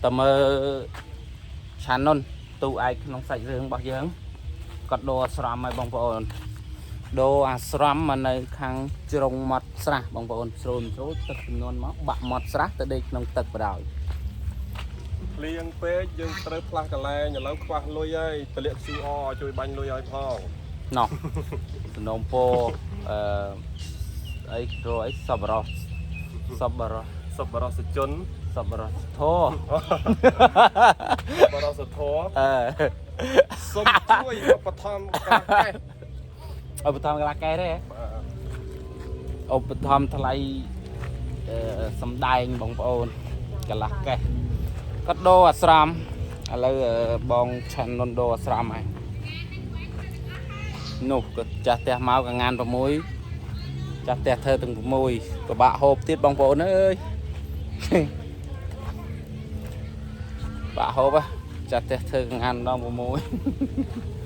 តើមើលឆានុនទូឯកក្នុងសាច់រឿងរបស់យើងគាត់ដូរអាស្រមឲ្យបងប្អូនដូរអាស្រមមកនៅខាងជ្រុងមាត់ស្រះបងប្អូនស្រួលស្រួលទឹកចំនួនមកបាក់មាត់ស្រះទៅដេកក្នុងទឹកបដ ாய் ភ្លៀងពេកយើងត្រូវផ្លាស់កន្លែងឥឡូវខ្វះលុយហើយតម្លាក់ QR ជួយបាញ់លុយឲ្យផង ណោះសំណូមពរអឺអីគ្រអីសប្បុរសសប្បុរស សប្បុរសជន សប្បុរសធម៌ សប្បុរសធម៌ អឺ សូមជួយឧបត្ថម្ភការកេះ ឧបត្ថម្ភកន្លះកែទេ បាទ ឧបត្ថម្ភថ្លៃអឺសំដែងបងប្អូនកន្លះកេះគាត់ដូរអាស្រមឥឡូវអឺបងឆាន់នុនដូរអាស្រមហើយនោះក៏ចាស់ផ្ទះមកកងាន6ចាស់ផ្ទះធ្វើទាំង6ពិបាកហូបទៀតបងប្អូនអើយ បាក់ហូបហ៎ចាស់ផ្ទះធ្វើកងានដល់6